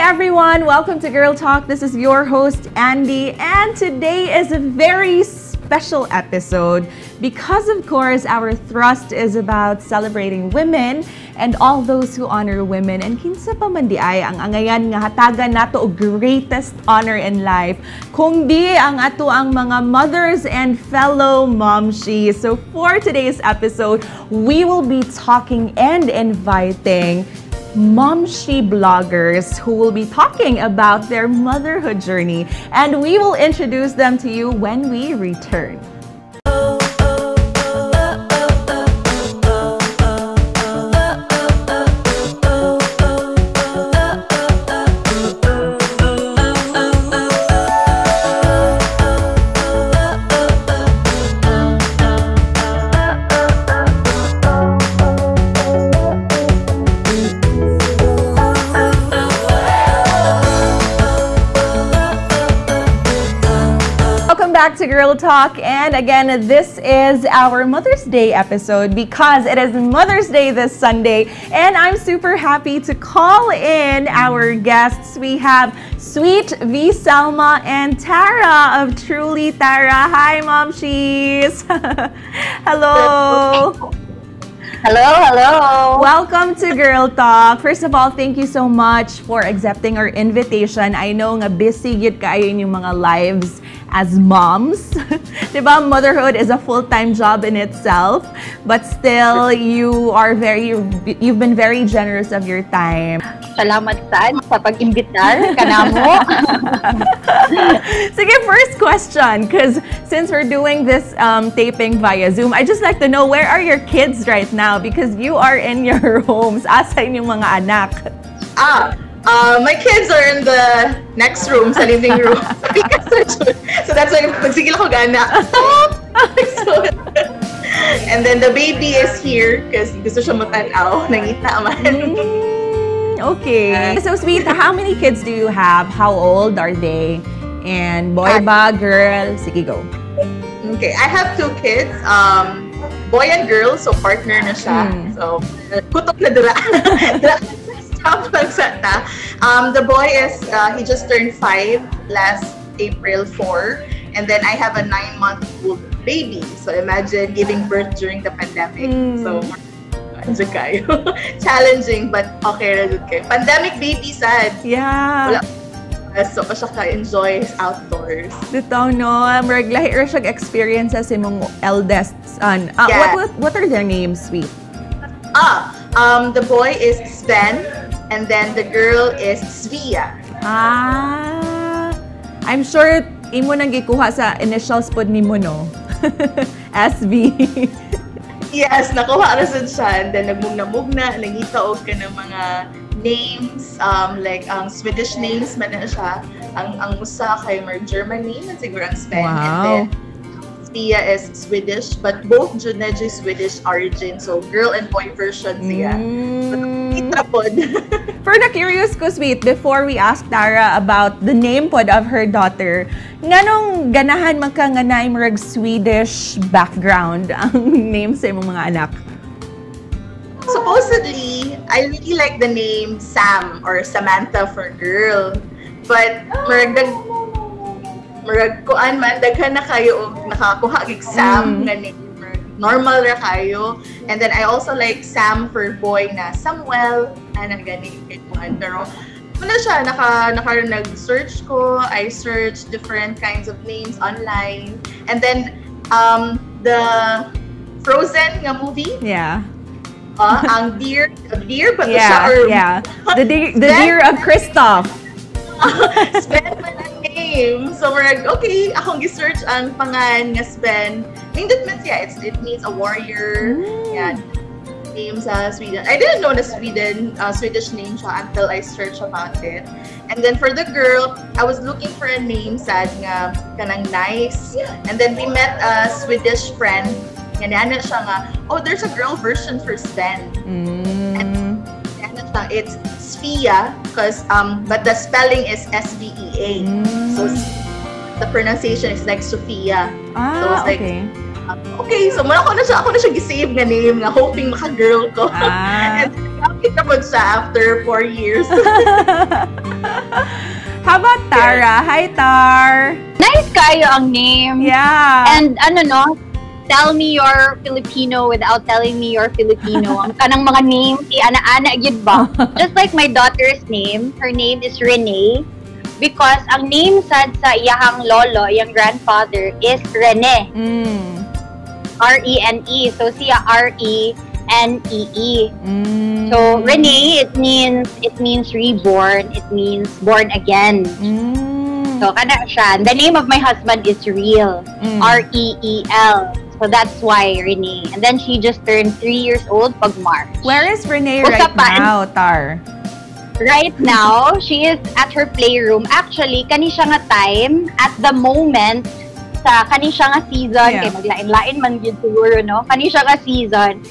Everyone, welcome to Girl Talk. This is your host, Andy, and today is a very special episode because, of course, our thrust is about celebrating women and all those who honor women. And kinsa pa man diay ang angayan nga hatagan nato og greatest honor in life kung di ang atoang mga mothers and fellow momshies. So for today's episode, we will be talking and inviting momshi bloggers who will be talking about their motherhood journey, and we will introduce them to you when we return. Welcome back to Girl Talk. And again, this is our Mother's Day episode because it is Mother's Day this Sunday. And I'm super happy to call in our guests. We have Sweet V. Selma and Tara of Truly Tara. Hi, Momshies. Hello. Hello, hello. Welcome to Girl Talk. First of all, thank you so much for accepting our invitation. I know nga busy gyud kaayo inyong mga lives as moms. Diba? Motherhood is a full-time job in itself, but still you've been very generous of your time. Salamat sad sa pag-imbitar kanamo. Sige, first question, because since we're doing this taping via Zoom, I just like to know, where are your kids right now? Because you are in your homes. Asa inyong mga anak? My kids are in the next room, sa living room. So that's why magsigil ako gana. Stop! So, and then the baby is here because gusto siya mutanaw. Nangita man. Okay. So, Sweet, how many kids do you have? How old are they? And boy ba, girl? Sige, go. Okay, I have two kids. Boy and girl, so partner na siya. So, kutok na dira. Stop lang sa ta. The boy is, he just turned 5 last April 4. And then I have a 9-month-old baby. So imagine giving birth during the pandemic. So, kayo. Challenging, but okay ra jud kayo. Pandemic baby sad. Wala. So, pa siya ka-enjoy outdoors. Dito, no? Murag lahi ra siya experiences imong eldest son. What are their names, Sweet? The boy is Sven, and then the girl is Svea. I'm sure imo nang gikuha sa initials pod nimo, no? SV. Yes, nakuha ra sad siya. And then nagmugna-mugna, nangita og ka ng mga names, like ang Swedish names man na siya. Ang usa kay mer German name man siguro ang Sven. And then Svea is Swedish, but both jud na jud Swedish origin. So girl and boy version siya. Kita pod. For the curious ko, Sweet, before we ask Tara about the name pod of her daughter, nganong ganahan man ka nga naay murag Swedish background ang name sa imong mga anak? Supposedly, I really like the name Sam or Samantha for girl. But murag kuan man, daghan na kayo og nakakuha og Sam nga name. Normal ra kayo. And then I also like Sam for boy na Samuel, ana gani kay kuan. Pero wala siya, naka nag-search ko, I searched different kinds of names online. And then the Frozen nga movie. Ang deer ba to siya? Or Yeah. The deer of Kristoff. Sven man ang name. So we're like, okay, akong gi-search ang pangan nga Sven. Nindot man siya. It means a warrior. Yeah. Name sa Sweden. I didn't know the Swedish name siya until I searched about it. And then for the girl, I was looking for a name sad nga kanang nice. And then we met a Swedish friend. Nga niana siya nga, oh, there's a girl version for Sven. And niana siya, it's Svea, but the spelling is S-V-E-A. So the pronunciation is like Sophia. So it's like, okay, so muna ako na siya gi-save nga name nga hoping maka-girl ko. And Okay na siya after 4 years. How about Tara? Hi, Tar. Nice kaayo ang name. And ano no, tell me you're Filipino without telling me you're Filipino. Ang kanang mga name, si ana-ana gyud ba? Just like my daughter's name, her name is Renee because ang name sad sa iyahang lolo, iyang grandfather is Rene. R-E-N-E. So siya R-E-N-E-E. So Renee, it means reborn, it means born again. So kana siya. The name of my husband is Real. R-E-E-L. So that's why Renee. And then she just turned 3 years old pag March. Where is Renee What's right up, pa? Now, Tar? Right now, she is at her playroom. Actually, kani siya nga time, at the moment, sa kani siya nga season, kay maglain-lain man gyud siguro, no? Kani siya nga season,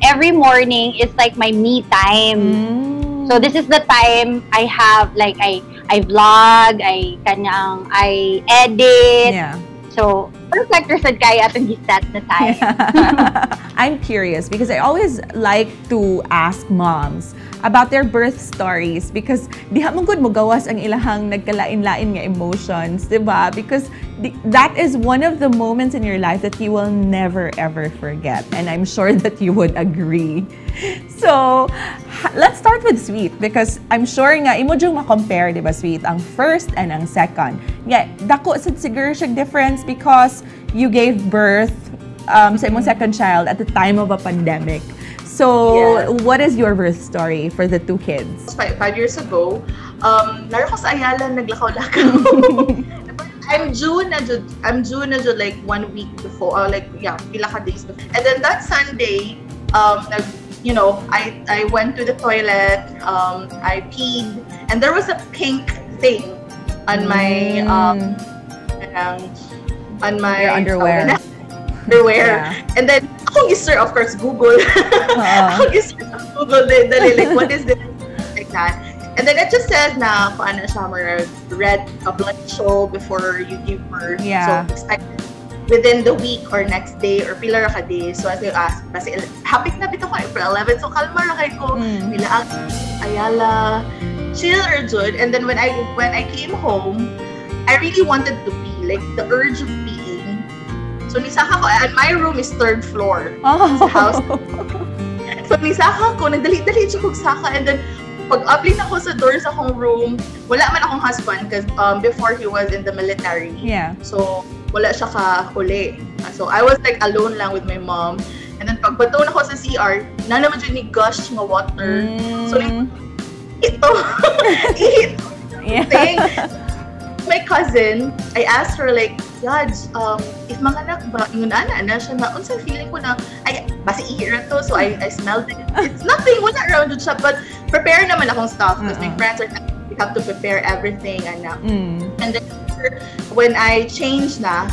every morning is like my me time. So this is the time I have, like, I vlog, I kanang I edit. So perfect ra sad kaayo atong gi-set na time. I'm curious because I always like to ask moms about their birth stories because diha man gud mo gawas ang ilahang nagkalain-lain nga emotions, 'di ba? Because that is one of the moments in your life that you will never ever forget, and I'm sure that you would agree. So, let's start with Sweet because I'm sure nga imo jung ma-compare, 'di ba, Sweet, ang first and ang second. Yeah, dako sad siguro siya difference because you gave birth sa imong second child at the time of a pandemic. So, what is your birth story for the two kids? 5 years ago, naa ra ko sa Ayala, naglakaw-lakaw. I'm due na jud, I'm due na jud like one week before, or like, yeah, pila ka days before. And then that Sunday, nag, you know, I went to the toilet, I peed, and there was a pink thing on my, on my Your underwear. Underwear. And then, akong gi-search, of course, Google. Oo. Akong gi-search sa Google, dali, like, what is this? Like that. And then it just says na, kung ano siya, mga red, a blood show before you give birth. So, expect within the week or next day or pila ra ka days. So, as you ask, kasi hapit na bitaw ko April 11, so kalma ra kaayo ko. Nila Ayala, chill or jud. And then when I came home, I really wanted to pee, like the urge of peeing. So nisaka ko, and my room is third floor. Oh. Sa house. So nisaka ko, nagdali-dali siya kog saka, and then pag upli na ko sa door sa akong room, wala man akong husband because before he was in the military. So wala siya ka uli. So I was like alone lang with my mom. And then pagbato na ko sa CR, naa naman jud ni gush nga water. So ito, ito thing. My cousin, I asked her like, "Yaj, if manganak ba, ingon ana na siya na, unsa feeling ko na, ay, basi ihi ra to," so I smelled it. It's nothing, wala around jud siya, but prepare naman akong stuff because my friends are we have to prepare everything and and then when I changed na,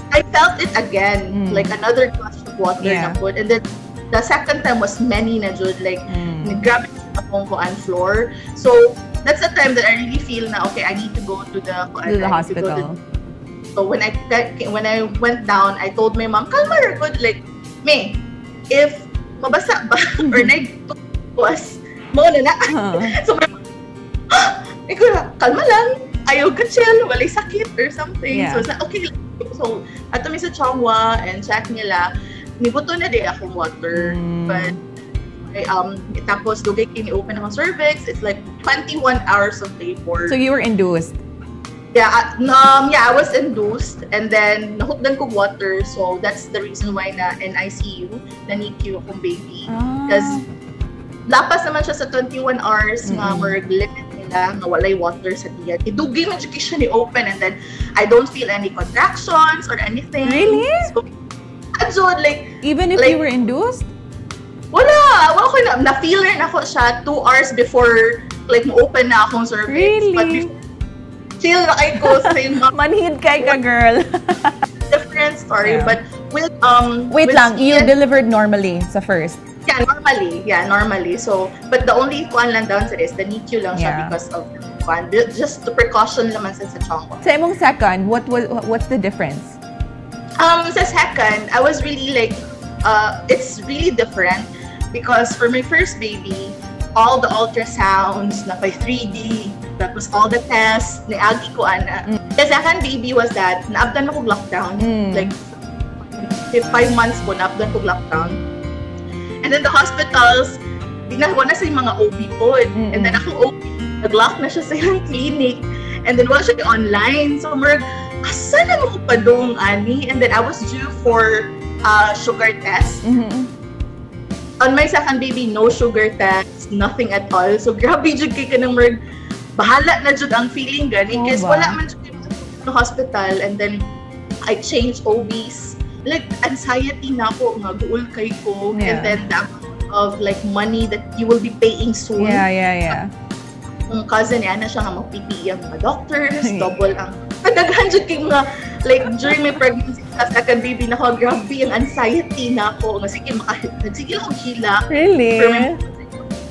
I felt it again, like another gush of water na pud. And then the second time was many na jud, like grabe akong kuan floor. So that's the time that I really feel na okay, I need to go to the kuan, To the I need to go hospital. So when I went down, I told my mom, "Kalma ra gud, like me, if mabasa ba or nag was mao na na." So my mom, ikaw na, "Kalma lang, ayaw ka chill, walay sakit or something." So it's like, okay. So, adto mi sa Chong Hua and check nila, nibuto na diay akong water. But, I, tapos dugay kini open akong cervix. It's like 21 hours of labor. So you were induced. Yeah, I was induced and then nahutdan ko water. So that's the reason why na in ICU, na NICU akong baby. Because lapas naman siya sa 21 hours nga murag limit nila nga walay water sa tiyan. Idugay man jud siya ni open and then I don't feel any contractions or anything. Really? So, adyo, like, Even if like- you were induced? Wala. Wala ko na, na-feel rin ako siya 2 hours before like mo-open na akong cervix. Really? But before, chill na kaayo ko sa same Manhid kaayo ka, girl. Different story. But with Wait with lang, you Ian- delivered normally sa first. Yeah, normally. Yeah, normally. So, but the only kuan lang downside is the NICU lang siya Yeah. because of the kuan. Just the precaution naman sa Chong Hua. Sa imong second, what's the difference? Sa second, I was really like, it's really different. Because for my first baby, all the ultrasounds, naa pay 3D, tapos all the tests, niagi ko ana. The second baby was that, naabtan ako lockdown. Like, 5 months ko, naabtan ko lockdown. And then the hospitals, di na, wala sa mga OB pod. And then akong OB, nag-lock na siya sa iyang clinic. And then wala siya online. So, murag, asa na mo ko padung, ani? And then I was due for sugar test. On my second baby, no sugar test, nothing at all. So, grabe jud kay kanang murag, bahala na jud ang feeling gani. Oo Kasi ba? Wala man jud sa hospital. And then, I changed OBs. Like, anxiety na ako, nga guol kay ko. And then, the amount of like money that you will be paying soon. Kung cousin niya na siya nga mag-PPE ang mga doctors, double ang kadaghan jud kay mga like during my pregnancy sa second baby na ko, grabe ang anxiety na ako nga sige maka sige lang akong hilak. Really? Pero may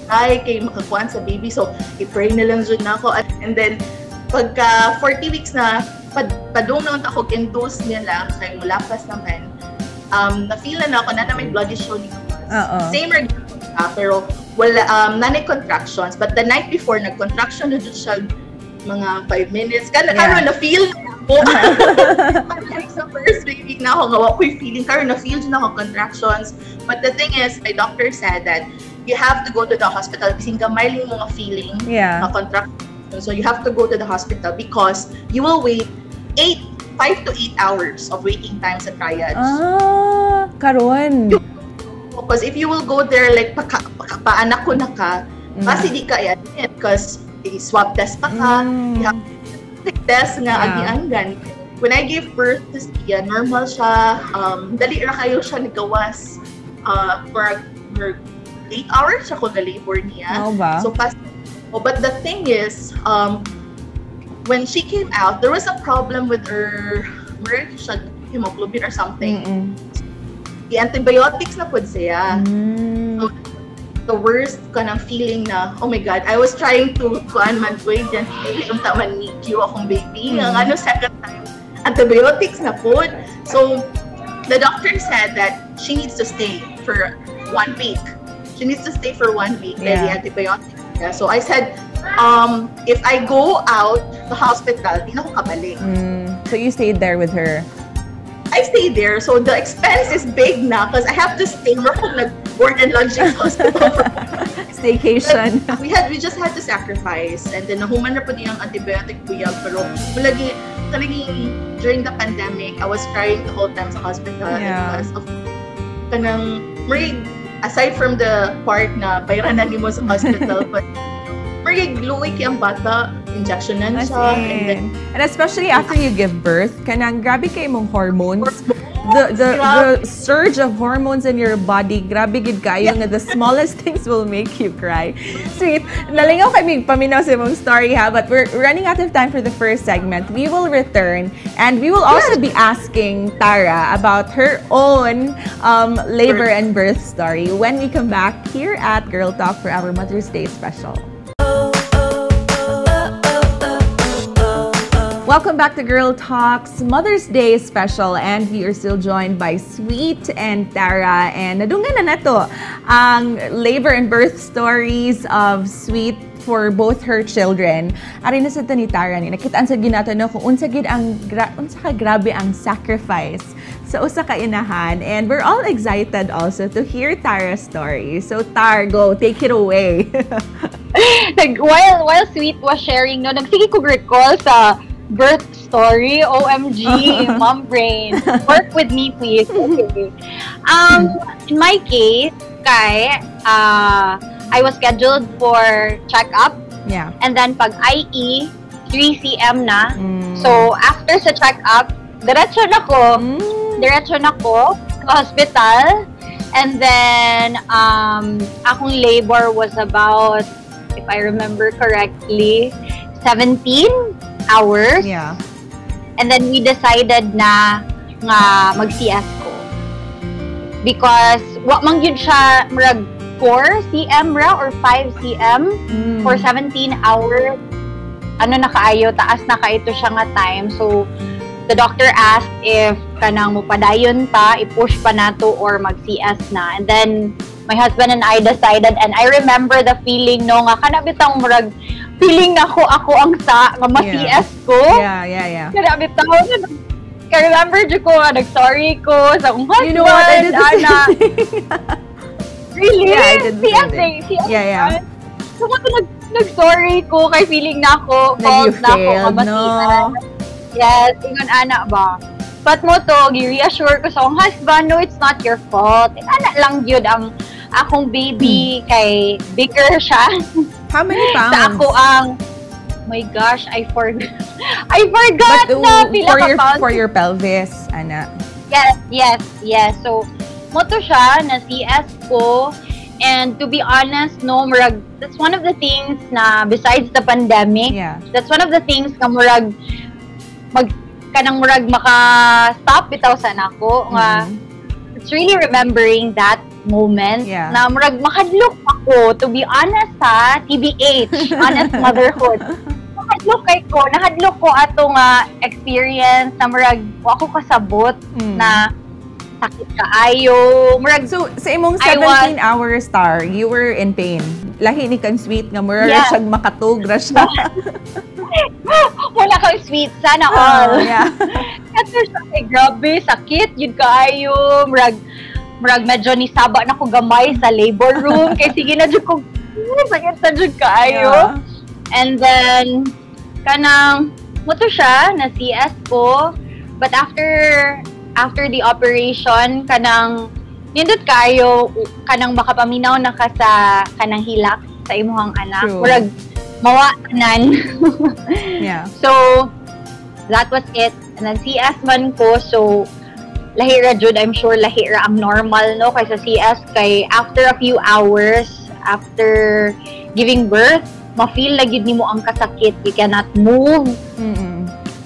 ay kay makakuan sa baby, so i-pray na lang jud na ako. And then pagka 40 weeks na padung naman ako induce nila kay mulapas naman, na-feel na ako na na may bloody show ni Oo. Same ra gyud siya, pero wala nanay contractions, but the night before nag-contraction na jud siya mga 5 minutes kana. Karon na feel na ako. Unlike sa first baby na ako nga wa ko'y feeling, karon na feel jud ako contractions. But the thing is, my doctor said that you have to go to the hospital kasi gamay lang mga feeling na contraction, so you have to go to the hospital because you will wait 8 5 to 8 hours of waiting time sa triage. Ah, karon. Because if you will go there like paka, paanak ko na ka, kasi di ka i-admit because swab test pa ka, you have to test nga agian gani. When I gave birth to Sia, normal siya, dali ra kayo siya nagawas for 8 hours ako ga-labor niya. Oo ba? So fast. Oh, but the thing is, when she came out, there was a problem with her, where siya hemoglobin or something. The antibiotics na pud siya. So, the worst kanang feeling na, oh my God, I was trying to kuan man, wait, yan, yung taman NICU akong baby. Ang ano, second time, antibiotics na pud. So, the doctor said that she needs to stay for one week. She needs to stay for one week. The antibiotics. Yeah. So I said, if I go out the hospital, di na ako kabalik. So you stayed there with her? I stayed there. So the expense is big na because I have to stay. We're nag board and lodging hospital. For Staycation. We just had to sacrifice, and then nahuman na po niyang antibiotic buyag, pero malagi talagang during the pandemic I was crying the whole time sa hospital because of kanang marig, aside from the part na bayran na nimo sa hospital, but marig luoy kay ang bata, injectionan As siya, and then in. And especially after you give birth, kanang grabe kay mong hormones. The surge of hormones in your body, grabe gid kayo nga the smallest things will make you cry. Sweet. Nalingaw kami paminaw sa imong story ha, but we're running out of time for the first segment. We will return and we will also be asking Tara about her own labor and birth story when we come back here at Girl Talk for our Mother's Day special. Welcome back to Girl Talks Mother's Day special, and we are still joined by Sweet and Tara, and nadunggan na nato ang labor and birth stories of Sweet for both her children. Ari na sa ni Tara ni nakitaan sa ginato no kung unsa gid ang unsa ka grabe ang sacrifice sa usa ka inahan, and we're all excited also to hear Tara's story. So Tar, go, take it away. Nag, while Sweet was sharing, no, nagsige ko recall sa birth story. OMG, mom brain. Work with me, please. Okay. In my case, kay, I was scheduled for checkup. And then pag IE, 3 cm na. So, after sa checkup, diretso na ko. Diretso na ko sa hospital. And then, akong labor was about, if I remember correctly, 17 hours. And then we decided na nga mag-CS ko. Because wa man gyud siya murag 4 cm ra or 5 cm for 17 hours. Ano na kaayo, taas na kaito siya nga time. So the doctor asked if kanang mupadayon ta, i-push pa nato or mag-CS na. And then My husband and I decided, and I remember the feeling, no, nga kana bitang murag feeling nako ako ang sa nga ma-CS ko. Kana bitaw ka remember jud ko nga nag-sorry ko sa akong husband. You know what? I did the same ana. Thing. Really? Yeah, I did the CS same thing. eh, CS Yeah. man. So, mo nag-sorry ko kay feeling na ako, Like you fault na ako failed, nga no? ma-CS. Yes, ingon ana ba. But mo to, gi-reassure ko sa akong husband, "No, it's not your fault. Ana lang yun ang akong baby kay bigger siya." How many pounds? Sa ako ang, my gosh, I forgot. I forgot But na pila for ka your pounds. For your pelvis, ana. Yes. So, mo to siya na CS ko. And to be honest, no, murag, that's one of the things na besides the pandemic, that's one of the things nga murag mag kanang murag maka-stop bitaw sa nako nga it's really remembering that moment na murag makadlok ako, to be honest ha, TBH, honest motherhood, makadlok kay ko, nahadlok ko ato nga experience na murag wa ko kasabot na sakit kaayo murag. So, sa imong I was- 17 hour star, you were in pain. Lahi ni kang sweet nga mura Yeah. siyang makatug ra siya. Wala kang sweet, sana all. Oh, yeah. Kasi siya kay grabe, sakit, yun kaayo, murag medyo ni saba na ko gamay sa labor room, kay sige na jud ko, sakit na jud kaayo. And then, kanang, mo to siya, na CS ko, but after the operation, kanang, nindot kayo, kanang makapaminaw na ka sa kanang hilak sa imuhang anak. True. Murag, mawa tanan. So, that was it. And then CS man ko, so lahi ra jud, I'm sure lahi ra ang normal, no, kaysa CS kay after a few hours after giving birth, ma-feel la gyud nimo ang kasakit. You cannot move.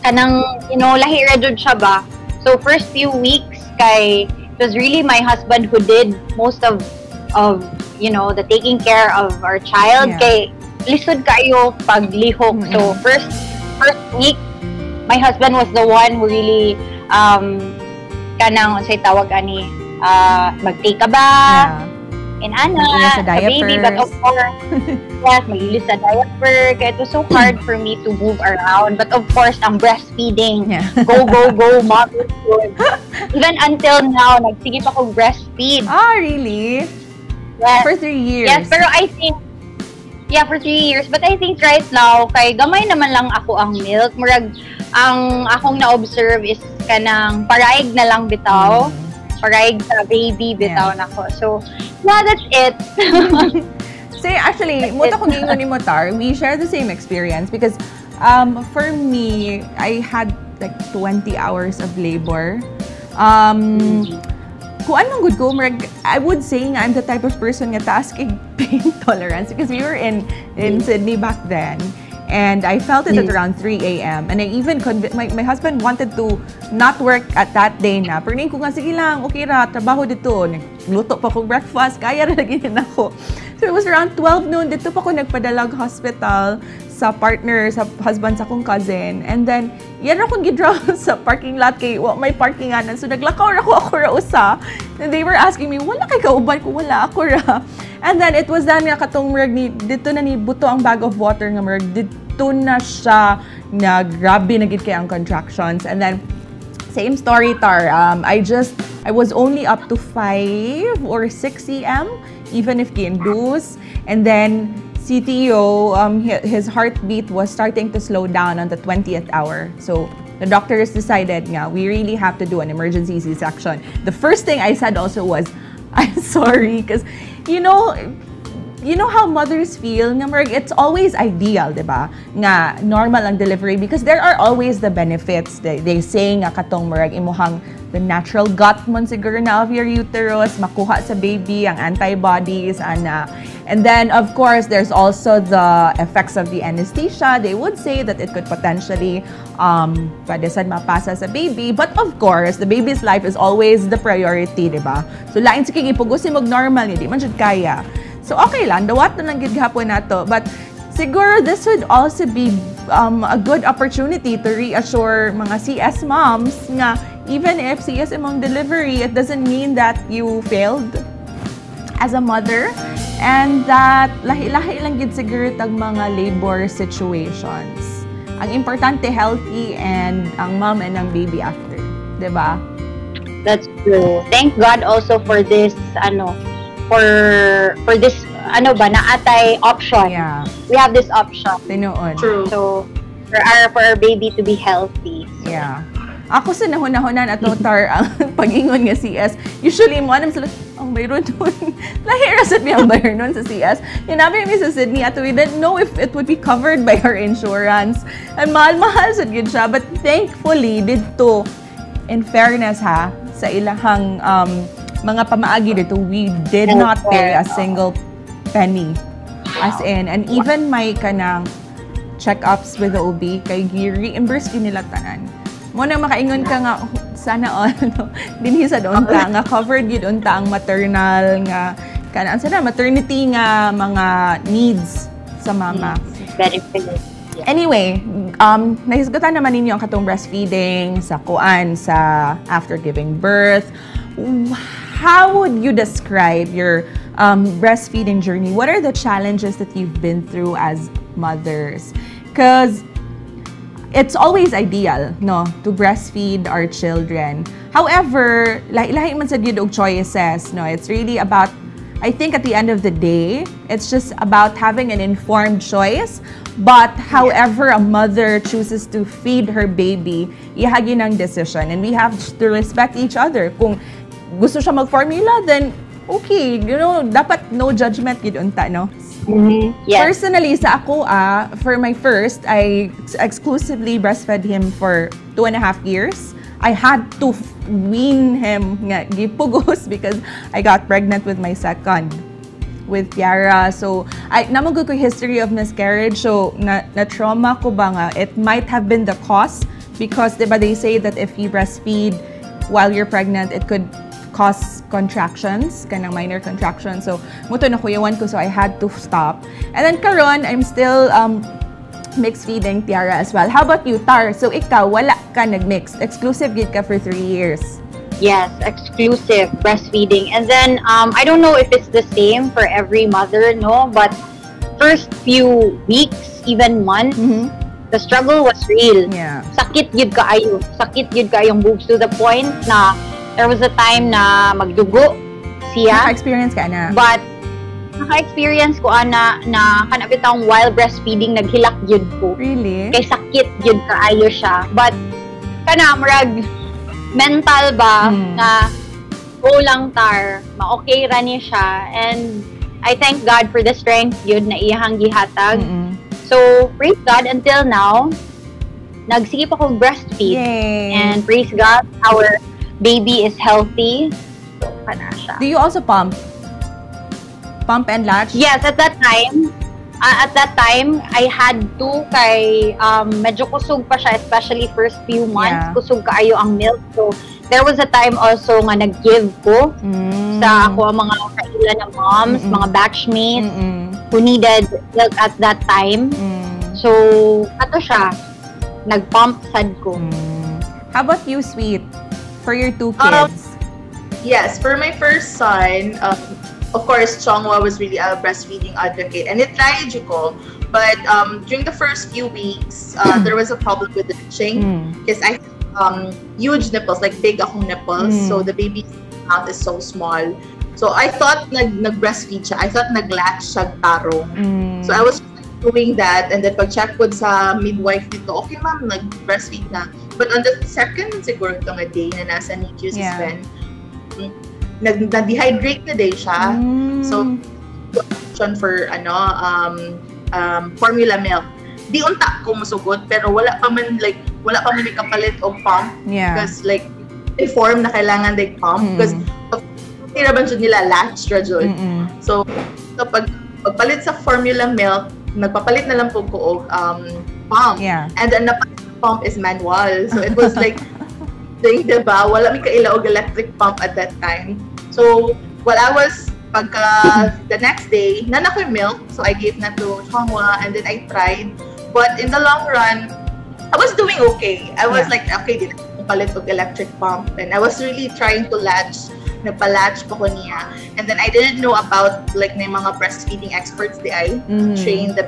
Kanang, lahi ra jud siya ba. So first few weeks kay it was really my husband who did most of the taking care of our child kay lisod kayo paglihok. So first week, my husband was the one who really kanang unsay tawag ani, mag-take a bath and ana Mag-ilis sa sa baby, but of diapers. Course, yes, mag-ilis sa diaper kaya it was so hard for me to move around. But of course, ang breastfeeding, go, go, go, motherhood. Even until now, nagsige pa ko breastfeed. Ah, really? Yes. For 3 years? Yes, pero I think, yeah, for 3 years. But I think right now, kay gamay naman lang ako ang milk. Murag, ang akong na-observe is kanang paraig na lang bitaw. Paraig sa baby bitaw nako. So, yeah, that's it. Say, actually, mo to kung giingon ni mo, Tar, we share the same experience because for me, I had like 20 hours of labor. Kung anong good ko, murag, I would say nga I'm the type of person nga taas kay pain tolerance because we were in Sydney back then. And I felt it at around 3 a.m. And I even, my husband wanted to not work at that day na. Pero ko nga, "Sige lang, okay ra, trabaho dito." Nagluto pa ko breakfast, kaya ra lagi ako. So it was around 12 noon, dito pa ko nagpadalag hospital sa partner, sa husband sa akong cousin. And then, yan akong gidraw sa parking lot kay wa may parkinganan. So naglakaw ra ko, ako ra usa. And they were asking me, "Wala kay kauban?" Ko, "Wala, ako ra." And then it was then nga katong murag ni dito na ni buto ang bag of water nga murag dito na siya na grabe na gid kay ang contractions. And then same story, Tar. I was only up to 5 or 6 cm, even if gi-induce. And then CTO, his heartbeat was starting to slow down on the 20th hour. So the doctors decided nga, we really have to do an emergency C-section. The first thing I said also was, "I'm sorry," because you know how mothers feel nga murag it's always ideal, di ba? Nga normal ang delivery because there are always the benefits. They say nga katong murag imuhang the natural gut mon siguro na of your uterus makuha sa baby ang antibodies ana. And then of course there's also the effects of the anesthesia. They would say that it could potentially pwede sad mapasa sa baby. But of course, the baby's life is always the priority, di ba? So lain sige ipugusi mo normal, hindi man jud kaya. So okay lang, dawat na lang gid gihapon nato. But siguro this would also be a good opportunity to reassure mga CS moms nga even if CS imong delivery, it doesn't mean that you failed. as a mother and that lahi-lahi lang gid siguro tag mga labor situations. Ang importante, healthy and ang mom and ang baby after, 'di ba? That's true. Thank God also for this ano for this ano ba na atay option. We have this option. Tinuod. True. So for our baby to be healthy. So, Yeah. Ako sa nahuna-hunan ato, Tar, ang pag-ingon nga CS. Usually mo anam sila ang bayron nun. Lahi ra sad mi ang bayron nun sa CS. Yun mi sa Sydney ato, we didn't know if it would be covered by our insurance. And mahal-mahal sad gyud siya. But thankfully didto, in fairness ha, sa ilahang mga pamaagi dito, we did not pay a single penny. As in, and even my kanang check-ups with the OB, kay gi-reimburse gyud nila tanan. Mo na makaingon ka nga, "Oh, sana all, no?" Dinhi sa unta nga covered gyud unta ang maternal nga kanang sana maternity nga mga needs sa mama. Benefit. Yeah. Anyway, nahisgutan naman ninyo ang katong breastfeeding sa kuan, sa after giving birth. How would you describe your breastfeeding journey? What are the challenges that you've been through as mothers? Because it's always ideal, no, to breastfeed our children. However, lahi-lahi man sad gyud og choices, no. It's really about, I think at the end of the day, it's just about having an informed choice. But however a mother chooses to feed her baby, iha gyud ang decision. And we have to respect each other. Kung gusto siya mag-formula, then okay, dapat no judgment gyud unta, no? Yes. Personally, sa ako, for my first, I exclusively breastfed him for 2.5 years. I had to wean him nga gipugos because I got pregnant with my second, with Tiara. So, I naa man ko history of miscarriage. So, na trauma ko ba nga, it might have been the cause because, diba, they say that if you breastfeed while you're pregnant, it could cause contractions, kanang minor contractions. So, mao to nakuyawan ko, so I had to stop. And then karon, I'm still mixed feeding Tiara as well. How about you, Tar? So, ikaw, wala ka nag-mix. Exclusive gid ka for 3 years. Yes, exclusive breastfeeding. And then I don't know if it's the same for every mother, no, but first few weeks, even months, the struggle was real. Sakit gyud kaayo. Sakit gyud kaayong boobs to the point na there was a time na magdugo siya. Naka-experience ka na? But naka-experience ko ana na kana bitawng while breastfeeding naghilak gyud ko. Really? Kay sakit gyud kaayo siya. But kana murag mental ba nga go lang, Tar, ma-okay ra ni siya, and I thank God for the strength gyud na iyahang gihatag. So praise God, until now nagsige pa ko breastfeed. Yay! And praise God, our baby is healthy. So kana siya. Do you also pump? Pump and latch? Yes, at that time, I had to kay medyo kusog pa siya, especially first few months, kusog kaayo ang milk. So, there was a time also nga nag-give ko sa ako ang mga kaila na moms, mga batchmates who needed milk at that time. So, ato siya, nag-pump sad ko. How about you, Sweet? For your two kids? Yes, for my first son, of course, Chongwa was really a breastfeeding advocate, and it tried ko. But during the first few weeks, there was a problem with the latching because I have huge nipples, like big akong nipples. So the baby's mouth is so small. So I thought nag-breastfeed siya. I thought nag-latch siya tarong. So I was just like, doing that, and then pag-check ko sa midwife dito, "Okay ma'am, nag-breastfeed na." But on the second siguro ito nga day na nasa NICU si Sven, na-dehydrate na day siya. So, option for ano formula milk. Di unta ko musugot, pero wala pa man, like wala pa man may kapalit og pump because like inform na kailangan like pump because tira ba jud nila, latch ra jud. So pag pagpalit sa formula milk, nagpapalit na lang po ko og pump. And then the pump is manual. So it was like thing, diba? Wala mi kaila og electric pump at that time. So while I was pagka the next day, naa na ko'y milk. So I gave na to Chongwa and then I tried. But in the long run, I was doing okay. I was like, okay, di na akong palit og electric pump. And I was really trying to latch Nagpa-latch pa ko niya. And then I didn't know about like na mga breastfeeding experts diay train the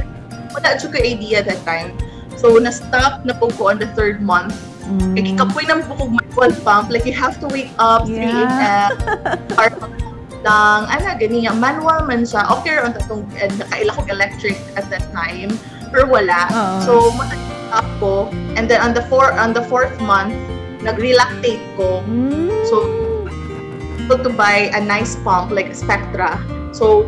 wala jud ko idea that time. So na-stop na pud ko on the third month. Kay kapoy na po kog manual pump. Like you have to wake up 3 a.m. Para lang, ana, gani nga, manual man siya. Okay, on atong, and nakaila kog electric at that time. Pero wala. Oo. So, stop ko. And then on the fourth month, nag-relactate ko. So, able to buy a nice pump like a Spectra. So,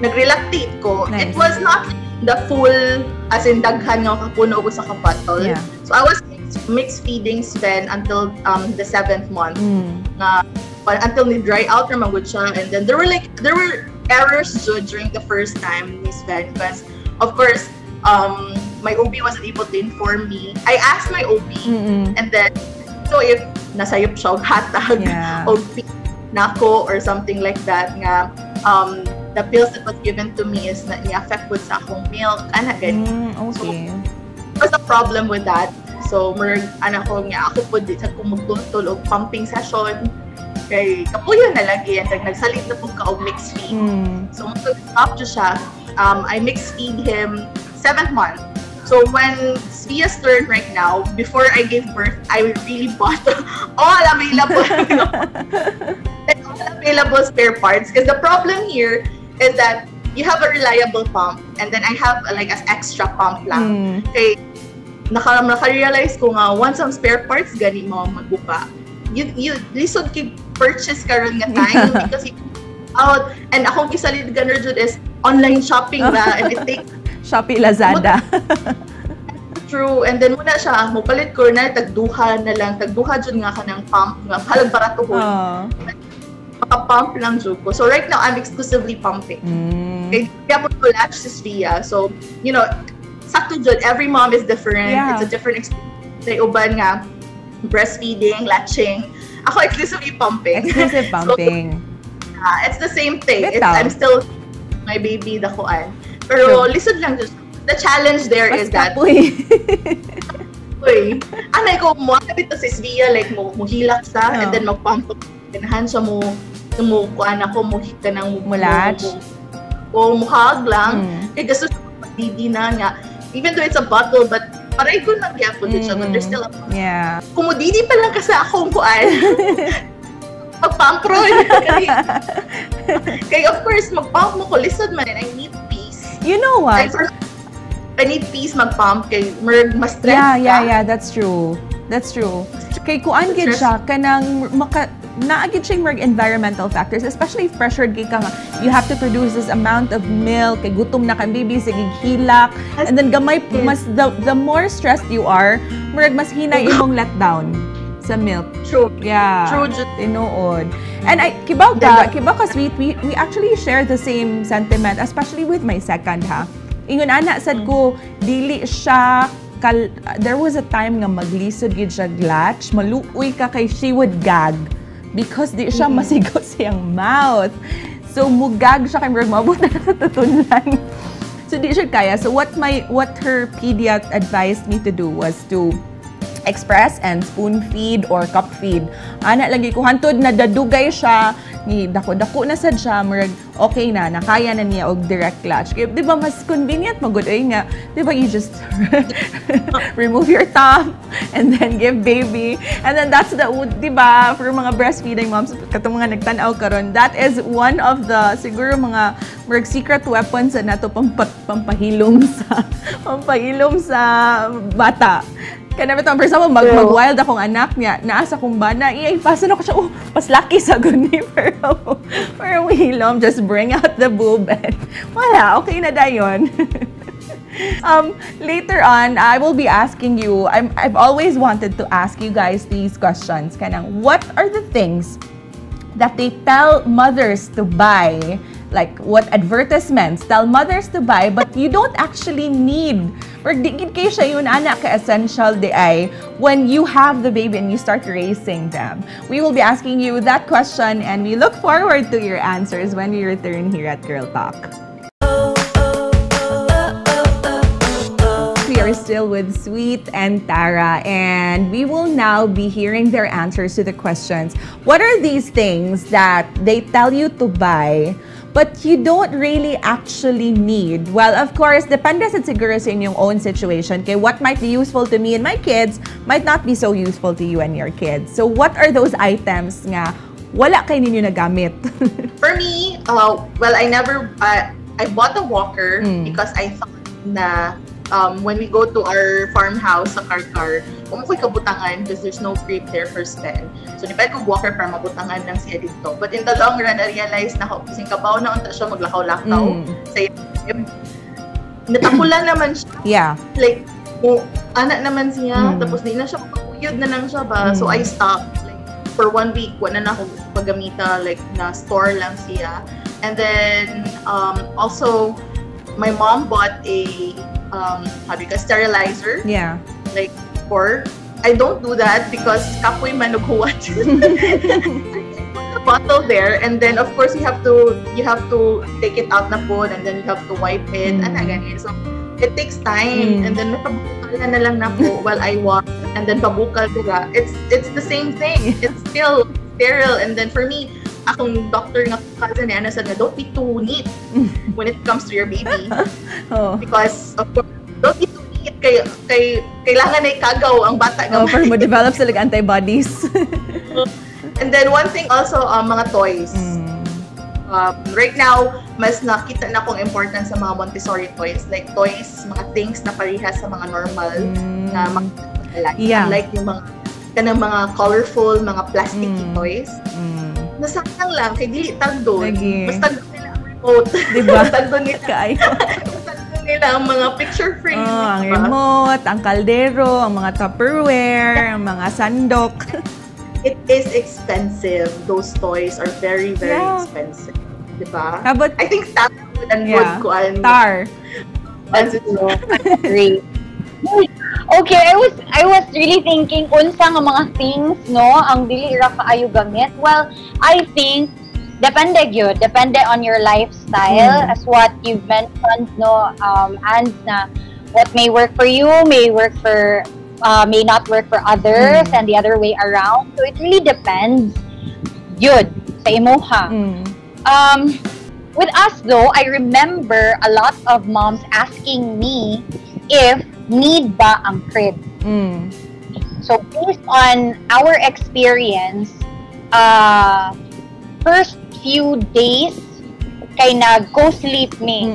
nag-relactate ko. Nice. It was not the full, as in daghan nga kapuno ko sa ka-bottle. So, I was mixed feeding Sven until the seventh month. Nga, but until ni dry out na man gud siya. And then there were errors jud during the first time ni Sven because, of course, my OB wasn't able to inform me. I asked my OB and then, so if nasayop siya og hatag o nako or something like that nga the pills that was given to me is na ni-affect with sa akong milk ana gani. Was a problem with that, so murag ana ko nga ako pud di sa ko magtultol og pumping session kay kapuyo na lagi and like, nagsalig na pud ka og mixed feed. So stop jud siya. I mixed feed him seventh month. So when Svia's turn right now, before I gave birth, I really bought all available spare parts. Because the problem here is that you have a reliable pump, and then I have like an extra pump lang. Kay naka-realize ko nga once ang spare parts gani mo maguba, you lisod kay purchase karon nga time because you out and akong gisaligan ra jud is online shopping na and it takes Shopee, Lazada. True. And then muna siya, mopalit ko na tagduha na lang, tagduha jud nga kanang pump nga halag baratuhon. Maka-pump lang jud ko. So right now I'm exclusively pumping. Kay kaya mo ko latch si Svia. So, sakto jud, every mom is different. It's a different experience. Sa uban nga breastfeeding, latching. Ako, exclusively pumping. Exclusive pumping. It's the same thing. Bitaw. I'm still my baby dakuan. Pero lisod lang jud. The challenge there Mas is that kapoy. Uy, anay ko mo bitaw si Svia like mo muhilak sa and Oh. then magpump, ganahan siya mo kuan ako mo kanang mo Mulatch? O muhag lang Mm. kay gusto siya magdidi na nga even though it's a bottle, but paray ko lang gyapon din siya, but there's still a kung mudidi pa lang ka sa akong kuan magpump ron kay of course magpump mo ko lisod man and I need peace. You know what? I need peace magpump kay murag mas stress ka. Yeah, that's true. That's true. Kay kuan gid siya kanang maka naa gid siyang murag environmental factors, especially if pressured kay ka nga you have to produce this amount of milk kay gutom na kang baby, sige hilak, and then gamay mas the more stressed you are, murag mas hinay imong letdown sa milk. True. Yeah. True, jud. Tinuod. And I kibaw ka, sweet, we actually share the same sentiment, especially with my second ha. Ingon ana sad ko, dili siya kal, there was a time nga maglisod gid siya latch, maluoy ka kay she would gag because di siya masigo siyang mouth. So mugag siya kay murag maabot na sa tutunlan. So di siya kaya. So what her pedia advised me to do was to express and spoon feed or cup feed. Ana lagi ko hantod na dadugay siya ni dako-dako na sad siya, murag okay na nakaya na niya og direct latch. Kay di ba mas convenient magud ay nga, di ba, you just remove your top and then give baby and then that's the, di ba, for mga breastfeeding moms katong mga nagtan-aw karon, that is one of the siguro mga murag secret weapons sa nato pampahilom sa bata. Kaya bitaw, for example, mag-wild akong anak niya, naa sa akong bana, iya, ipasa na ko siya, oh, paslaki sa guni, pero hilom, just bring out the boob and wala, okay na dayon. Later on, I will be asking you, I've always wanted to ask you guys these questions. Kanang, what are the things that they tell mothers to buy? Like, what advertisements tell mothers to buy, but you don't actually need? Or di gid kay siya yun, ana ka essential diay when you have the baby and you start raising them. We will be asking you that question and we look forward to your answers when we return here at Girl Talk. We are are still with Sweet and Tara, and we will now be hearing their answers to the questions. What are these things that they tell you to buy but you don't really actually need? Well, of course, depende sa siguro sa inyong own situation. Okay, what might be useful to me and my kids might not be so useful to you and your kids. So, what are those items nga wala kaayo ninyo nagamit? For me, well, I never, I bought a walker because I thought na when we go to our farmhouse sa Karkar, wa ko'y kabutangan because there's no crib there for Sven. So, nipalit ko walker para mabutangan lang siya didto. But in the long run, I realized na kasing kabaw na unta siya maglakaw-lakaw sa crib. Natapulan naman siya. Like, mo, ana naman siya. Tapos di na siya, makakuyod na lang siya ba. So, I stopped. Like, for one week, wala na ako paggamita. Like, na store lang siya. And then, also, my mom bought a, how do you call, sterilizer. Like, for, I don't do that because kapoy man og huwat. Put the bottle there, and then of course you have to take it out na pod and then you have to wipe it ana gani. So it takes time and then mapabukal na lang nako while I wash and then pabukal dira. It's the same thing. It's still sterile. And then for me, akong doctor nga cousin niya ana said nga, "Don't be too neat when it comes to your baby," because of course don't be too neat kay kailangan na ikagaw ang bata Oh, para mo develop sila antibodies. And then one thing also, mga toys. Right now, mas nakita na kong importance sa mga Montessori toys. Like toys, mga things na parehas sa mga normal na mga Unlike yung mga kanang mga colorful, mga plasticky toys. Nasayang lang, kay dili tagdon. Lagi. Mas tagdon nila ang remote. Diba? Mas tagdon nila, Kaayo. Mas tagdon nila ang mga picture frame. Oh, ang diba? Remote, ang kaldero, ang mga Tupperware, ang mga sandok. It is expensive. Those toys are very, very expensive. Diba? How about I think Tar would and would kuan. Tar? Answer. Agree. Okay, I was really thinking unsa nga mga things, no, ang dili ra kaayo gamit. Well, I think depende gyud, depende on your lifestyle as what you've mentioned, no, and na what may work for you may not work for others and the other way around. So it really depends gyud sa imuha. With us though, I remember a lot of moms asking me if need ba ang crib. So based on our experience, first few days kay nag-co-sleep mi.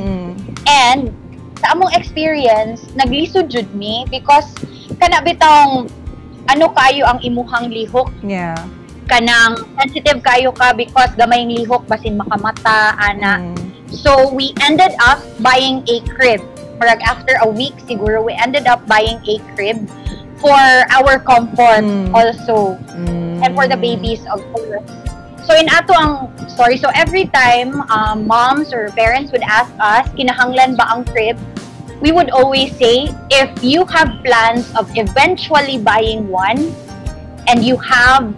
And sa among experience, naglisod jud mi because kana bitong ano kayo ang imuhang lihok, kanang sensitive kayo ka because gamay ang lihok basin makamata ana. So we ended up buying a crib. Murag after a week siguro, we ended up buying a crib for our comfort also and for the babies, of course. So in ato ang story, so every time moms or parents would ask us, "Kinahanglan ba ang crib?" We would always say, if you have plans of eventually buying one, and you have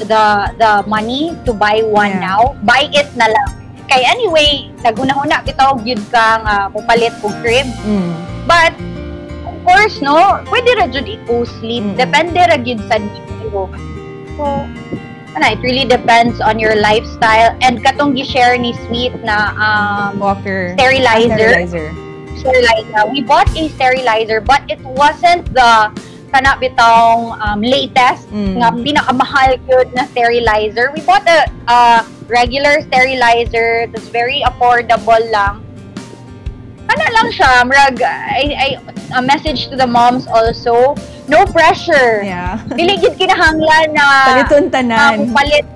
the money to buy one now, buy it na lang. Kay anyway, naghuna-huna bitaw gyud ka nga mupalit og crib. But of course, no, pwede ra jud i-co-sleep. Depende ra gyud sa need mo. So, ana, it really depends on your lifestyle. And katong gi-share ni Sweet na Walker. Sterilizer. Sterilizer. Sterilizer. We bought a sterilizer, but it wasn't the kana bitong latest nga pinakamahal gyud na sterilizer. We bought a regular sterilizer. It's very affordable lang. Kana lang siya, murag I a message to the moms also, no pressure. Dili gyud kinahanglan na Paliton na tanan. Palit.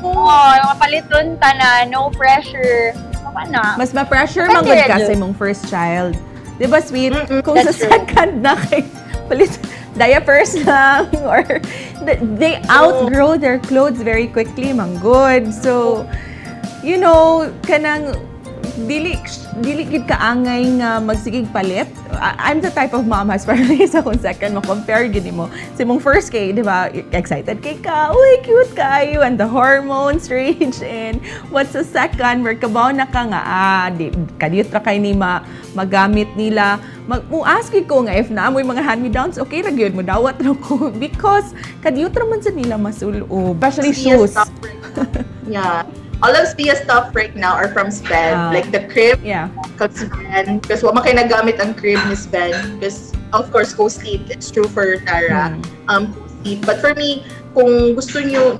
Oo, paliton tanan, no pressure. Tama na. Mas ma-pressure man Depende gud ka ra sa jud. Imong first child. Di ba, Sweet? Kung That's sa second na kay palit diapers lang or they outgrow their clothes very quickly man gud. So, kanang Dili gid kaangay nga magsigig palit. I'm the type of mom, especially sa akong second, mo-compare gid mo. Sa imong first kay, di ba, excited kay ka, uy, cute kayo, and the hormones rage in. What's the second, where kabaw na ka nga, ah, di, kadiyot ra kay ni magamit nila. Mag, mo-ask ko nga if naa moy mga hand-me-downs, okay ra gyud, mo dawat ra ko. Because kadiyot ra man sa nila masulob. Especially Svia's shoes. Stuff right now. Yeah. All of Svia's stuff right now are from Sven. Ah. Like the crib, kag Sven. Because wa man kay nagamit ang crib ni Sven. Because, of course, co-sleep. It's true for Tara. Co-sleep. But for me, kung gusto niyo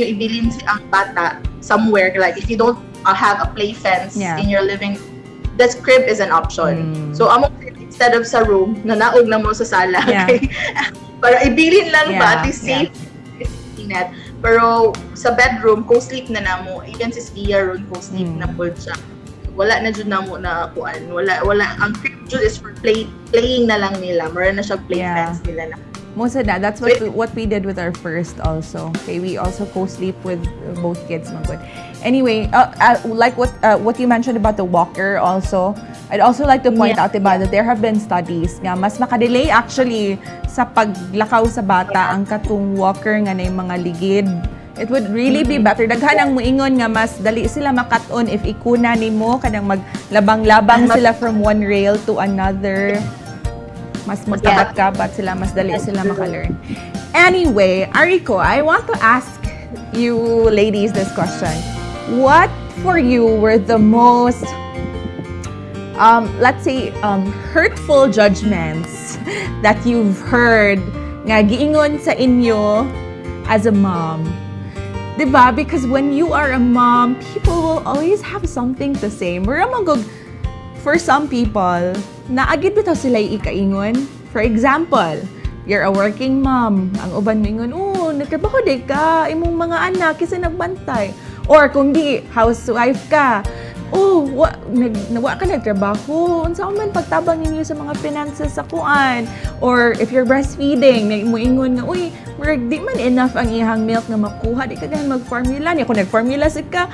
ibilin si ang bata somewhere, like if you don't have a play fence in your living, that crib is an option. So, among crib, instead of sa room, nanaog na mo sa sala. Okay? Para ibilin lang ba, at least safe safety net. Pero sa bedroom, co-sleep na namo. Even si Svia ron, co-sleep na po siya. Wala na jud namo na kuan. Wala wala ang crib jud is for playing na lang nila. Mura na siya play fence nila na. Most of that. That's what we did with our first also. Okay, we also co-sleep with both kids. Man gud. Anyway, like what you mentioned about the walker also, I'd also like to point out, diba, that there have been studies nga mas makadelay actually sa paglakaw sa bata ang katong walker nga na mga ligid. It would really be better. Daghan ang muingon nga mas dali sila makat-on if ikuna nimo kanang maglabang-labang sila from one rail to another. Mas magkabat-kabat sila, mas dali sila maka-learn. Anyway, Ariko, I want to ask you ladies this question. What for you were the most, let's say, hurtful judgments that you've heard nga giingon sa inyo as a mom? Diba? Because when you are a mom, people will always have something to say. Mura man gud, for some people, naa gyud bitaw sila ikaingon. For example, you're a working mom. Ang uban moingon, "Oh, nagtrabaho di ka, imong mga anak, kinsa nagbantay?" Or kung di, housewife ka, "Oh, wa ka nagtrabaho, unsa man pagtabang ninyo sa mga finances sa kuan?" Or if you're breastfeeding, nag moingon nga, "Uy, murag di man enough ang iyang milk nga makuha, di ka ganahan mag-formula, niya kung nag-formula sad ka,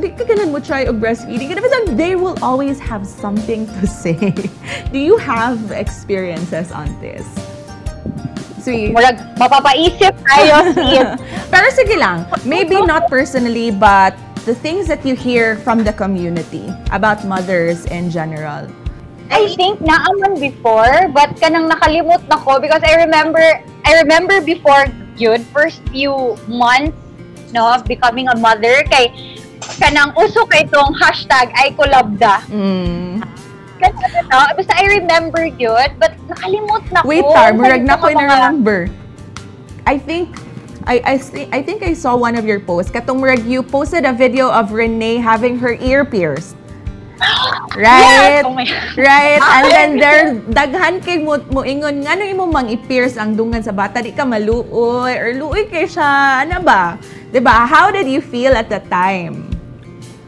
di ka ganahan mo try og breastfeeding." Kada bitaw, they will always have something to say. Do you have experiences on this? Sweet. Murag mapapaisip tayo, sis. Pero sige lang, maybe not personally, but the things that you hear from the community about mothers in general. I think naa man before, but kanang nakalimot na ko because I remember before yun, first few months, no, of becoming a mother, kay kanang uso kay itong #AyKoLabda. Kanang ano, basta I remember yun, but nakalimot na ko. Wait, Tar, murag na ko Mga- na-remember. I think I saw one of your posts. Katong murag you posted a video of Renee having her ear pierced. Right? Yes! Oh my Right? And then there daghan kay mo moingon ngano imo mang i-pierce ang dunggan sa bata, di ka maluoy or luoy kay siya, ano ba? 'Di ba? How did you feel at the time?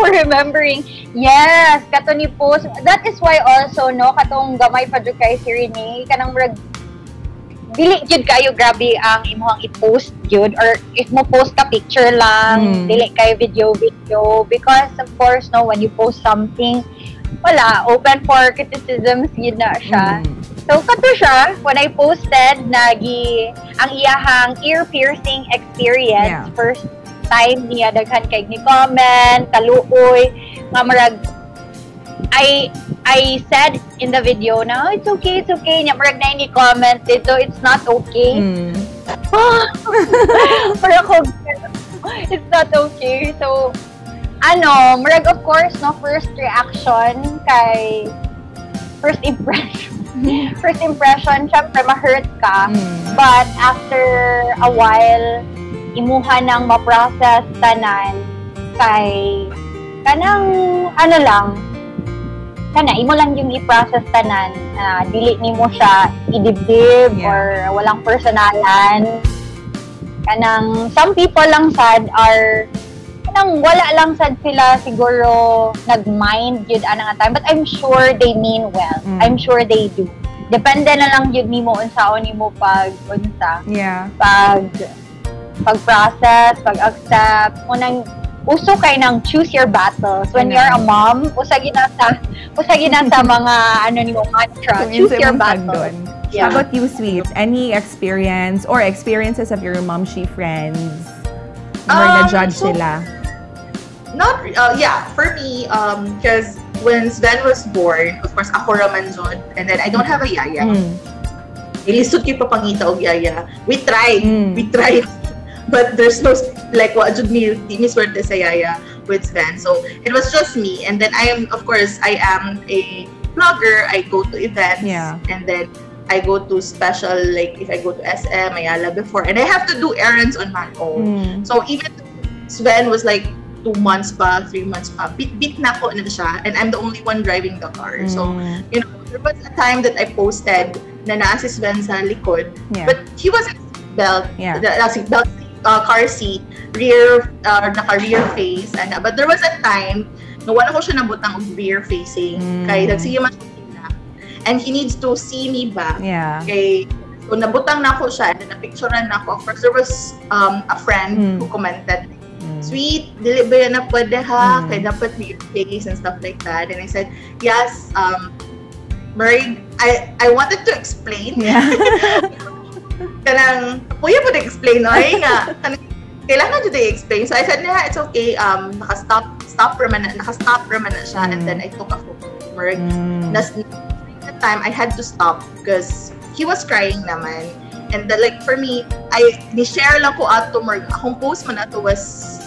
For remembering. Yes, kato ni post. That is why also, no, katong gamay pa jud kay si Renee, kanang murag dili jud kayo grabe ang imong i-post jud or if mo post ka, picture lang, dili kayo video video because of course, no, when you post something, wala, open for criticisms yun na siya. So kato siya when I posted nagi ang iyahang ear piercing experience, first time niya, daghan kay ni comment, kaluoy nga murag I said in the video na, "Oh, it's okay, it's okay." Nya murag na ni comment dito, "It's not okay." Pero ako, it's not okay. So, ano, murag of course, no, first reaction kay first impression. First impression, syempre, ma-hurt ka. But after a while, imuha nang ma-process tanan kay kanang ano lang kana imo lang yung i-process tanan, dili nimo siya idibdib or walang personalan. Kanang some people lang sad are kanang wala lang sad sila siguro nag-mind yun ana nga time, but I'm sure they mean well. I'm sure they do. Depende na lang yun nimo unsaon nimo pag unsa pag pag-process, pag-accept, unang Uso kay nang choose your battles. When Ano? You're a mom, usa gina sa mga ano nimo mantra, Kung choose unsa your imong battles. Tagdon. Yeah. How about you, Sweet? Any experience or experiences of your momshi friends? Or na-judge sila? Not yeah, for me, because when Sven was born, of course, ako raman jud, and then I don't have a yaya. Ilisod kaayo papangita og yaya. We tried. We tried. But there's no, like, wa jud mi, di mi swerte sa yaya with Sven. So it was just me. And then I am, of course, I am a blogger. I go to events. And then I go to special, like if I go to SM, Ayala before, and I have to do errands on my own. So even Sven was like 2 months pa, 3 months pa, bit-bit nako na siya, and I'm the only one driving the car. So, there was a time that I posted na naa si Sven sa likod, but he was in seatbelt, the seatbelt, car seat, rear, naka-rear face, and, but there was a time na wala ko siya nabutang og rear facing, kay nagsige man siya sila. And he needs to see me ba? Kay, so nabutang nako siya, and then napicturean nako. Of course, there was a friend who commented, "Sweet, dili ba yan na pwede ha? Kay dapat rear face," and stuff like that. And I said, "Yes, Murray, I wanted to explain." Kanang, kuya po na-explain, no? Ay nga, kanang, kailangan jud i-explain. So I said, "Yeah, it's okay." Naka-stop, stop raman na siya. And then I took a photo. Murray, nas, during that time, I had to stop because he was crying naman. And the, like, for me, I ni-share lang ko ato, murag, akong post man ato was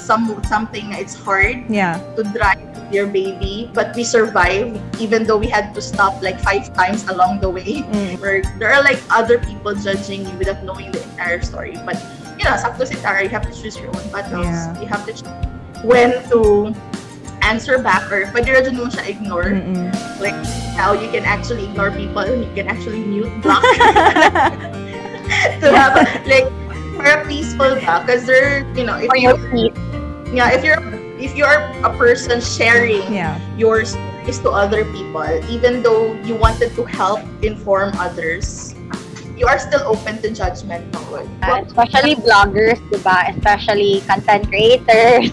something na it's hard to drive your baby, but we survived even though we had to stop like five times along the way. Where there are like other people judging you without knowing the entire story. But sakto si Tara, you have to choose your own battles. You have to choose when to answer back or pwede ra jud mo siya ignore. Like how you can actually ignore people, you can actually mute, block to have like for a peaceful ba, because they're if For you your peace. Yeah, if you're a person sharing your stories to other people, even though you wanted to help inform others, you are still open to judgment, no? Especially bloggers, diba? Especially content creators.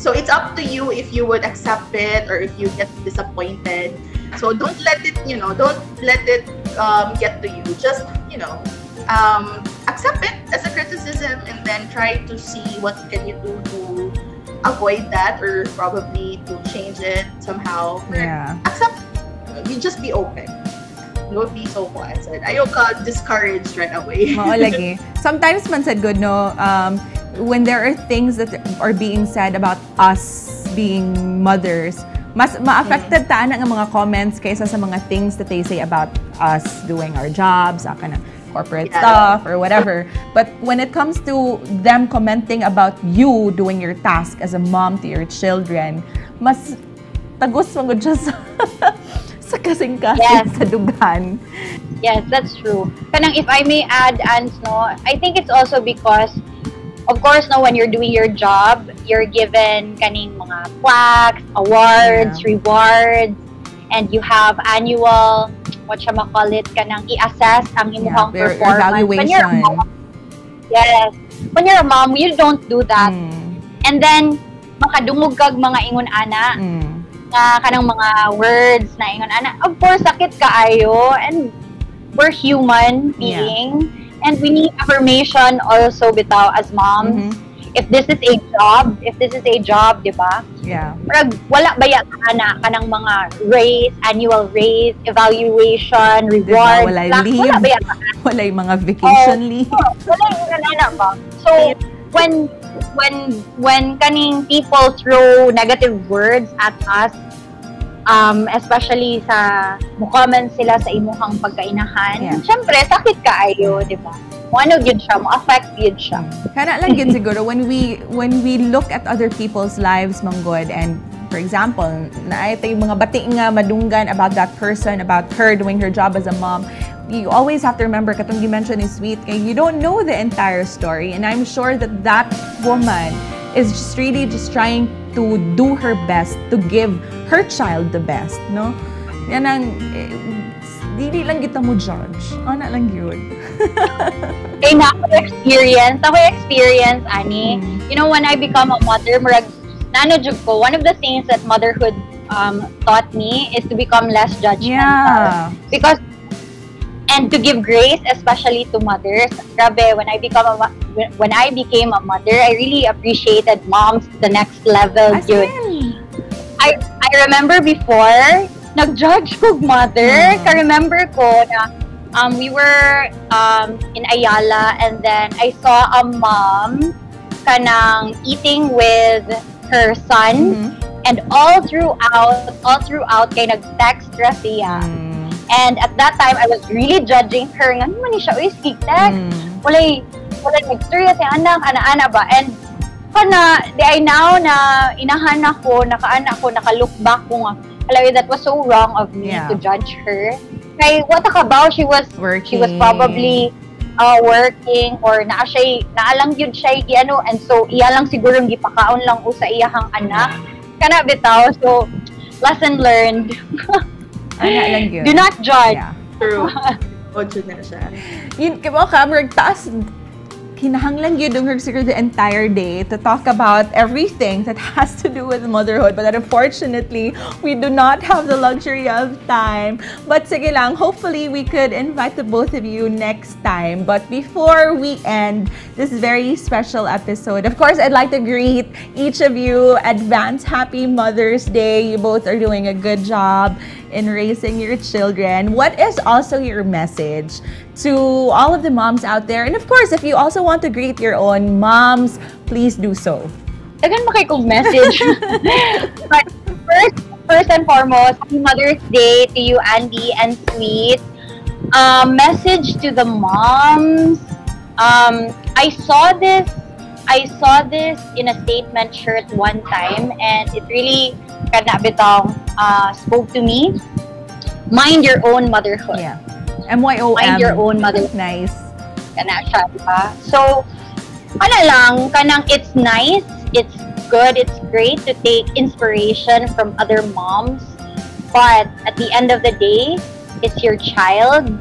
So it's up to you if you would accept it or if you get disappointed. So don't let it get to you. Just accept it as a criticism and then try to see what can you do to avoid that or probably to change it somehow. Accept. You just be open. Don't be so quiet. Ayaw ka discouraged right away. Mao lagi. Sometimes man sad gud, no, when there are things that are being said about us being mothers, mas ma-affected ta ana nga mga comments kaysa sa mga things that they say about us doing our jobs, kanang corporate stuff or whatever. But when it comes to them commenting about you doing your task as a mom to your children, mas tagos man gud siya sa kasing-kasing, sa dughan. Yes, that's true. Kanang if I may add, Ans, no, I think it's also because, of course, no, when you're doing your job, you're given kaning mga plaques, awards, rewards, and you have annual, what siya call it, kanang i-assess ang imuhang Their performance. When you're a evaluation. Mom, yes. When you're a mom, you don't do that. And then, makadungog kag mga ingon ana, nga kanang mga words na ingon ana. Of course, sakit kaayo and we're human being and we need affirmation also bitaw as moms. If this is a job, if this is a job, di ba? Yeah. Murag wala ba ya ana kanang mga raise, annual raise, evaluation, reward, Walay plaque, leave. Wala ba ya? Walay mga vacation leave. Oh, wala yung ana ba? So, when kaning people throw negative words at us, especially sa mo-comment sila sa imuhang pagkainahan, syempre, sakit kaayo, di ba? Mo ano gyud siya, mo affect gyud siya. Kana lang gid siguro when we look at other people's lives manggod, and for example, naay tay mga bati nga madunggan about that person, about her doing her job as a mom, you always have to remember katong gi-mention ni Sweet kay you don't know the entire story, and I'm sure that that woman is just really just trying to do her best to give her child the best, no? Yan ang, eh, dili lang kita mo judge. Ana lang yun. Kay naa ako experience, ani. When I become a mother, murag, naano jud ko, one of the things that motherhood taught me is to become less judgmental. Because, and to give grace, especially to mothers. Grabe, when I became a mother, I really appreciated moms to the next level. As Yun. In. I remember before, nag-judge ko mother. Ka-remember ko na we were in Ayala and then I saw a mom kanang eating with her son and all throughout kay nag-text ra siya. And at that time, I was really judging her. Nga man ni siya, uy, sige, text. Walay nagstorya sa anak, ana-ana ba? And kana, di ay now na inahan ako, nakaanak ko, naka-look back ko nga, alam mo, that was so wrong of me to judge her. Kay, what ka ba? Working. She was probably working or naa siya, naa lang yun siya, ano, and so, iya lang siguro gipakaon lang sa iyahang anak. Kana bitaw, so, lesson learned. Ana lang yun. Do not judge. True. Ocho na siya. Yun, kaya ka, murag taas, kinahanglan yun yung siguro the entire day to talk about everything that has to do with motherhood. But unfortunately, we do not have the luxury of time. But sige lang, hopefully we could invite the both of you next time. But before we end this very special episode, of course, I'd like to greet each of you. Advance Happy Mother's Day. You both are doing a good job in raising your children. What is also your message to all of the moms out there? And of course, if you also want to greet your own moms, please do so. Daghan man kay kong message. But first and foremost, happy Mother's Day to you, Andy and Sweet. Message to the moms. I saw this in a statement shirt one time, and it really kana bitong spoke to me. Mind your own motherhood. Yeah. MYOM. Mind your own motherhood. Nice. Kana siya, di ba? So, ano lang, kanang it's nice, it's good, it's great to take inspiration from other moms, but at the end of the day, it's your child.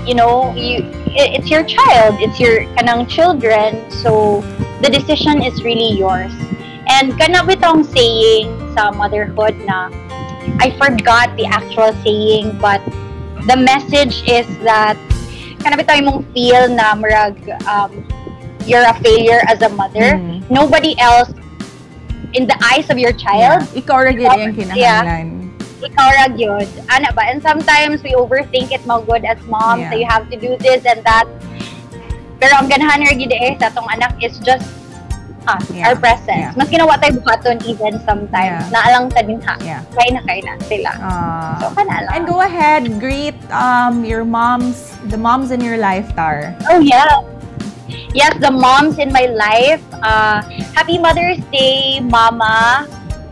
It's your child, it's your kanang children, so the decision is really yours. And kana bitong saying sa motherhood na I forgot the actual saying, but the message is that kana bitaw imong feel na murag you're a failure as a mother. Nobody else in the eyes of your child, Yeah. Ikaw ra gyud ang kinahanglan. Ikaw ra gyud. Ana ba? And sometimes we overthink it man gud as moms. So you have to do this and that. Pero ang ganahan ra gyud eh sa atong anak is just us, our presence. Maski na wa tay buhaton even sometimes. Naa lang ta dinha. Kay na sila. Ah. So kana lang. And go ahead, greet your moms, the moms in your life, Tar. Oh yeah. Yes, the moms in my life. Happy Mother's Day, Mama.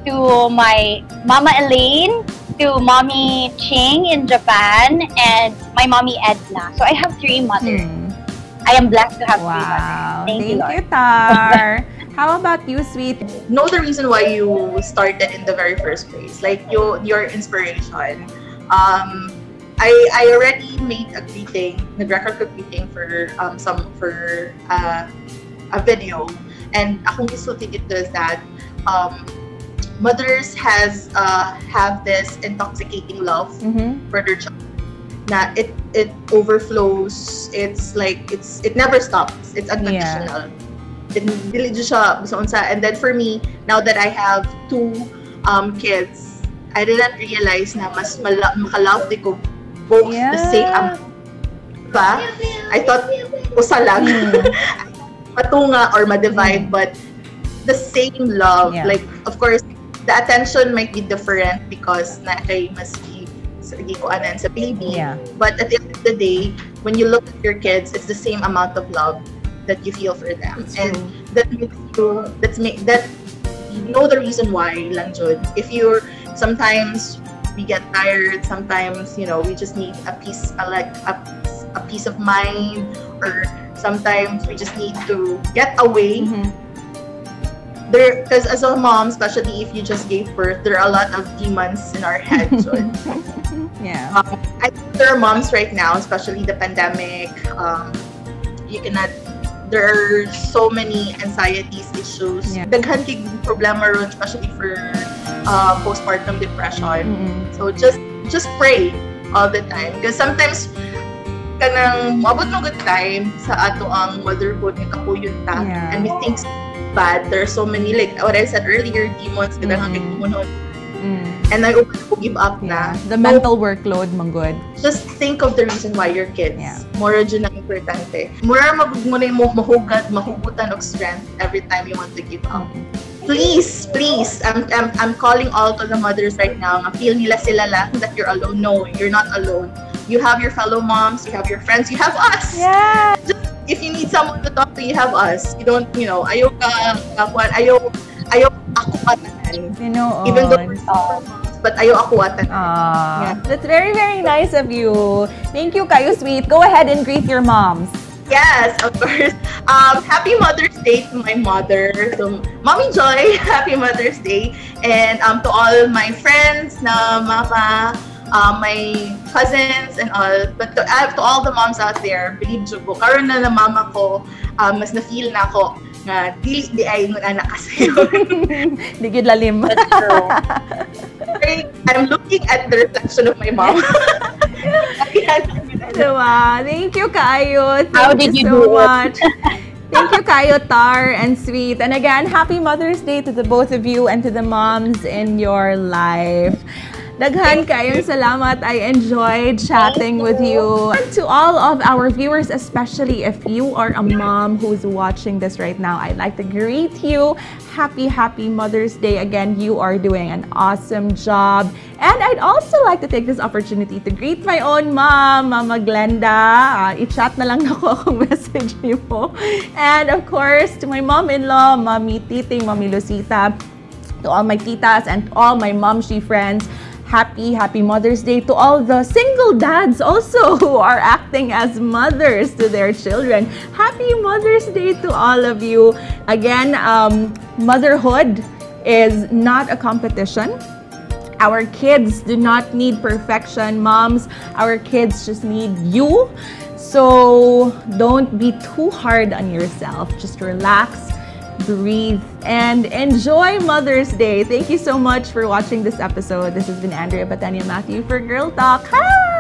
To my Mama Elaine, to Mommy Ching in Japan, and my Mommy Edna. So I have three mothers. I am blessed to have three mothers. Thank Thank you, you, Lord. Tar. How about you, Sweet? Know the reason why you started in the very first place, like your inspiration. I already made a greeting, nag-record ko greeting for some for a video, and akong gisulti dito is that mothers has have this intoxicating love for their child na it overflows. It's like it never stops. It's unconditional. It dili jud siya bisa unsa. And then for me, now that I have two kids, I didn't realize na mas makalove di ko both the same amount pa. I thought usa lang matunga or ma-divide, but the same love. Like, of course, the attention might be different because na kay mas gikuanan sa baby, but at the end of the day, when you look at your kids, it's the same amount of love that you feel for them. That's And true. That makes you that's make that you know the reason why lang jud. If you're Sometimes we get tired, sometimes we just need a peace, like a peace of mind, or sometimes we just need to get away. There, because as a mom, especially if you just gave birth, there are a lot of demons in our head. So, I think there are moms right now, especially the pandemic. You cannot. There are so many anxieties issues. Daghan kay problema ron, especially for postpartum depression. So just pray all the time because sometimes kanang moabot no good time sa ato ang motherhood nga kapuyon ta and we think bad. There are so many, like what I said earlier, demons mm kay kumunod and I ko give up na. The mental workload, man gud. Just think of the reason why your kids. Mura jud ang importante. Mura mag mo na mo mahugat, mahugutan og strength every time you want to give up. Please, please, I'm calling all to the mothers right now nga feel nila sila lang that you're alone. No, you're not alone. You have your fellow moms, you have your friends, you have us. Just, if you need someone to talk to, you have us. You don't, ayaw ka, kuan, ayaw ako tanan. Tinuod. Even though we're super moms, but ayaw ako tanan. Ah, that's very, very nice of you. Thank you kaayo, Sweet. Go ahead and greet your moms. Yes, of course. Happy Mother's Day to my mother, to Mommy Joy. Happy Mother's Day, and to all my friends na mama, my cousins and all. But to all the moms out there, believe jud ko. Karon na na mama ko, mas na-feel na ako nga dili diay ngun anak kasi. Di gid lalim. That's true. I'm looking at the reflection of my mom. Diba? Thank you kaayo. Thank How did you so do it? Much. Thank you kaayo, Tar and Sweet. And again, happy Mother's Day to the both of you and to the moms in your life. Daghan kaayong salamat. I enjoyed chatting with you. And to all of our viewers, especially if you are a mom who's watching this right now, I'd like to greet you. Happy, happy Mother's Day. Again, you are doing an awesome job. And I'd also like to take this opportunity to greet my own mom, Mama Glenda. I-chat na lang ako akong message niyo po. And of course, to my mom-in-law, Mommy Titing, Mommy Lucita, to all my titas and all my momshi friends. Happy, happy Mother's Day to all the single dads also who are acting as mothers to their children. Happy Mother's Day to all of you. Again, motherhood is not a competition. Our kids do not need perfection. Moms, our kids just need you. So don't be too hard on yourself. Just relax, breathe, and enjoy Mother's Day. Thank you so much for watching this episode. This has been Andrea Batania Matthew for Girl Talk. Hi!